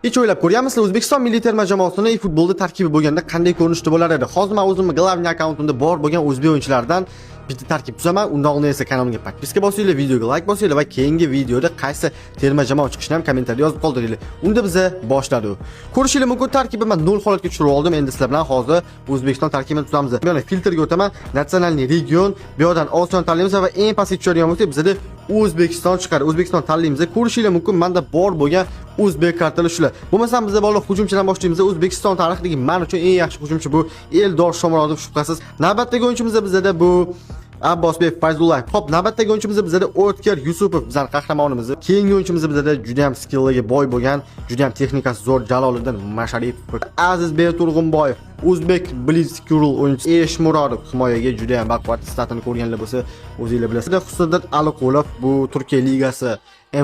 Hech o'ylab ko'rganmisizlar, O'zbekiston milliy terma jamoasini futbolda tarkibi bo'lganda qanday ko'rinishda bo'lar edi? Hozir men o'zimni главный akkauntimda bor bo'lgan o'zbek o'yinchilaridan bitta tarkib tuzaman. Undan oldin esa kanalimga подписка bosinglar, videoga like bosinglar va keyingi videoda qaysi terma jamoa chiqishini ham kommentariyada yozib qoldiringlar. Unda biza boshladik. Ko'rishingiz mumkin, tarkibni men nol holatga tushirib oldim. Endi sizlar bilan hozir O'zbekiston tarkibini tuzamiz. Bu yoqdan filtrga o'taman, национальный регион, bu yoqdan Osiyoni tanlaymiz va eng pastga tushadigan bo'lsak, bizada O'zbekiston chiqadi. O'zbekiston tanlaymiz. Ko'rishingiz mumkin, menda bor bo'lgan o'zbek kartalar shular. Bo'lmasam biza, bolalar, hujumchidan boshlaymiz. O'zbekiston tarixidagi men uchun eng yaxshi hujumchi bu Eldor Shomurodov, shubhasiz. Navbatdagi o'yinchimiz bizada bu Abbosbek Fayzullayev. Xo'p, navbatdagi o'yinchimiz bizada O'tkir Yusupov, bizning qahramonimiz. Keyingi o'yinchimiz bizada juda ham skilliga boy bo'lgan, juda ham texnikasi zo'r Jaloliddin Masharipov. Azizbek Turg'unboyev, o'zbek blitzkrieg o'yinchisi. Eshmurodov himoyaga juda ham baquvvat, statini ko'rganlar bo'lsa, o'zinglar bilasizlar. Husniddin Aliqulov, bu Turkiya ligasi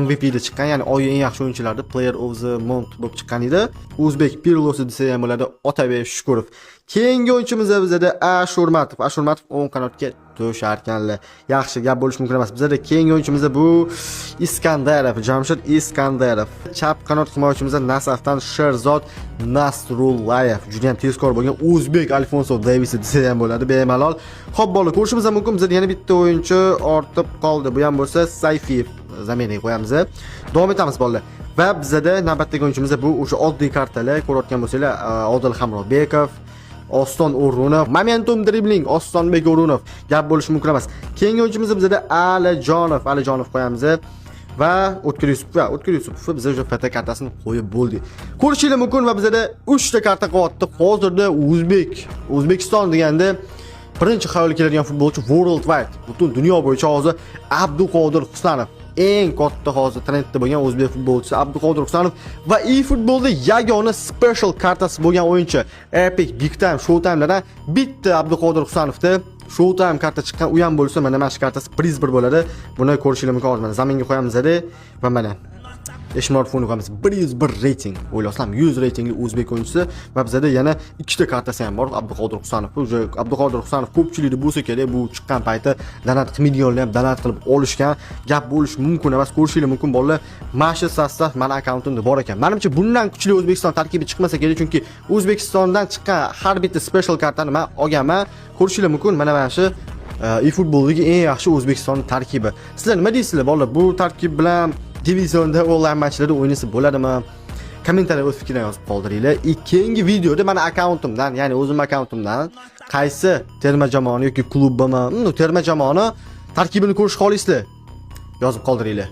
MVPda chiqqan, ya'ni oyning eng yaxshi o'yinchilarida Player of the Month bo'lib chiqqan edi. O'zbek Pirlosi desa ham bo'ladi, Otabek Shukurov. Keyingi o'yinchimiz bizada Ashurmatov. Ashurmatov o'ng qanotga tusharkanlar. Yaxshi, gap bo'lishi mumkin emas. Bizada keyingi o'yinchimiz bu Iskandarov, Jamshid Iskandarov. Chap qanot himoyachimiz Nasafdan Sherzod Nasrullayev. Juda ham tezkor bo'lgan o'zbek Alfonso Davis desa ham bo'ladi bemalol. Xo'p, bola, ko'rishimiz ham mumkin. Bizada yana bitta o'yinchi ortib qoldi. Bu ham bo'lsa Sayfiyev. Замена ga qo'yamiz. Davom etamiz, bolalar. Va bizada navbatdagi o'yinchimiz bu o'sha oddiy kartalar, ko'rayotgan bo'lsanglar, Odil Hamrobekov, Oston O'runov, Momentum dribling, Ostonbek O'runov. Gap bo'lishi mumkin emas. Keyingi o'yinchimiz bizada Alijonov, Alijonov qo'yamiz. Va O'tkir Yusupov, va O'tkir Yusupov biz уже FT kartasini qo'yib bo'ldik. Ko'rishingiz mumkin va bizada 3 ta karta qolyapti. Hozirda O'zbekiston deganda birinchi xayolga keladigan futbolchi world wide, butun dunyo bo'yicha hozir Abduqodir Husanov. Eng katta hozir trendda bo'lgan o'zbek futbolchisi Abduqodir Husanov va eFootballda yagona special kartasi bo'lgan o'yinchi. Epic, Big Time, Showtime'lardan bitta Abduqodir Husanovda Showtime karta chiqqan, u ham bo'lsa, mana shu kartasi priz bir bo'ladi. Buni ko'rishingiz mumkin hozir, mana замена ga qo'yamiz va mana Eshmorov qo'yamiz. 101 reyting. O'ylasam, 100 reytingli o'zbek o'yinchisi va bizada yana ikkita kartasi ham bor Abduqodir Husanov. Уже Abduqodir Husanov ko'pchilikda bo'lsa kerak, bu chiqqan payti донат qilmaydiganlar ham донат qilib olishgan. Gap bo'lishi mumkin emas. Ko'rishingiz mumkin, bolalar. Mana shu состав mani akkauntimda bor ekan. Menimcha, bundan kuchli O'zbekiston tarkibi chiqmasa kerak, chunki O'zbekistondan chiqqan har bitta special kartani men olganman. Ko'rishingiz mumkin, mana shu eFootballdagi eng yaxshi O'zbekiston tarkibi. Sizlar nima deysizlar, bolalar? Bu tarkib bilan divizionda onlayn matchlarda o'ynasa bo'ladimi? Kommentariyada o'z fikringizni yozib qoldiringlar. И keyingi videoda mani akkauntimdan, ya'ni o'zim akkauntimdan qaysi terma jamoani yoki klubimi, terma jamoani tarkibini ko'rish xohlaysizlar? Yozib qoldiringlar.